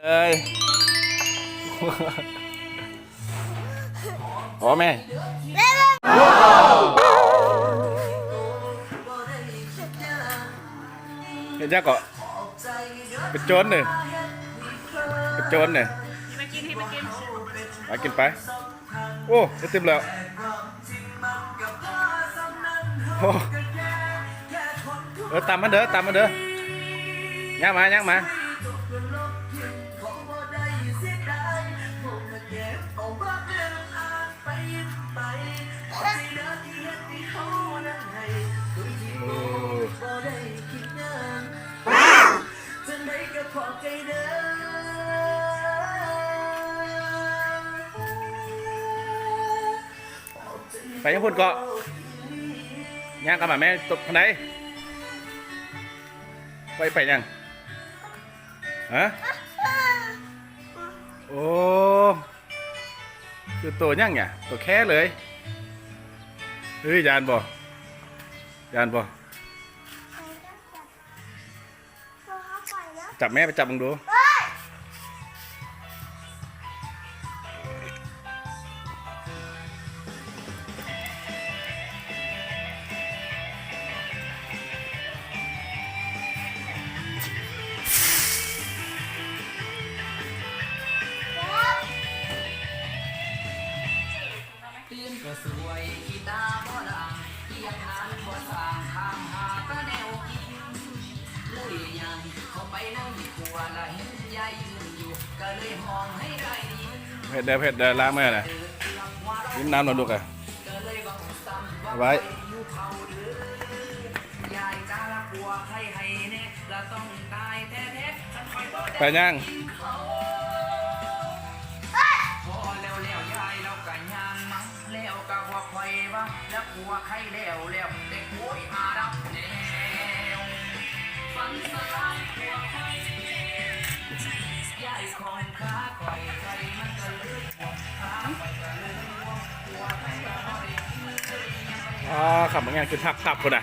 ເອີຍ ໂອ້ແມ່ ເຮັດຫຍັງເກາະ? ເປັນໂຈນເດ້ ເປັນໂຈນເດ້. ມາກິນ ໃຫ້ມາກິນ ມາກິນໄປ. ໂອ້ ໄດ້ຕື່ມແລ້ວ. ໂອ້ ເອີ ຕຳມັນເດີ ຕຳມັນເດີ. ຍ່າງມາ ຍ່າງມາ. ໂອ້ ໄປທາງພຸ້ນເກາະ. ຍ່າງກັບມາແມ່ ຕົກທາງໃດ? ໄປ ໄປຫຍັງ? ຮະ? ໂອ້ ຄືໂຕຫຍັງຫຍາ? ໂຕແຄເລີຍ. ເຮີ້ຍ ຢ້ານບໍ່? ຢ້ານບໍ່? ຈັບແມ່ ໄປຈັບເບິ່ງດູ. ເຮັດເດີ ເຮັດເດີ ລ້າງມືນະ ກິນນ້ຳແລ້ວລູກເອີຍ. ໄວ້ ໄປຍ່າງ. ອ້າ ຄຳບາງຢ່າງຄືທັບ ທັບພຸ້ນນະ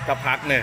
ກັບຜັກນີ້.